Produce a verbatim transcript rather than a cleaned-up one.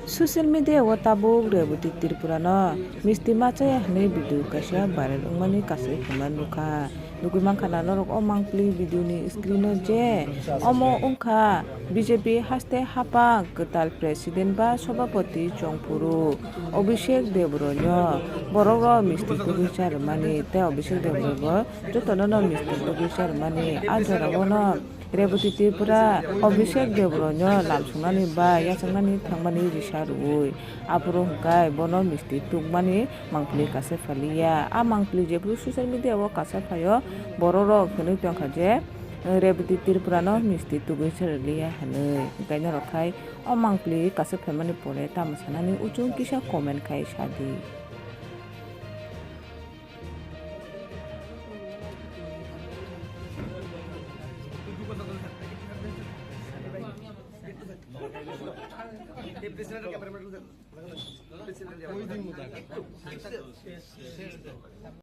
Social media o tabuk Reboti Tripura no misti machaya hwnwi video kaisa viral wngmani kasui hwnma nukha. Nugwi mankha na norok o mangpili video ni screen o je omo wngkha B J P haste haphang kwtal president ba sobhapoti chongphuru Abhishek Debbarma no borok rok misti tugwi charwmani tei Abhishek Debbarma bo jotono no misti tugwi charwmani a jora o no Reboti Tripura Abhishek Debbarma no lamsongnani ba yachaknani thangmani risa rwui aphuru hwnkhe bono misti tugmani mangpili kasa phaliya. A mangpili jephuru social media o kasa phaio, borok rok hwnwi tongkha je, Reboti Tripura no misti tugwi charwliya hwnwi. Hwnkhe norok khai o mangpili kasa phaimani pore tamo sanani uchung kisa comment khai sadi.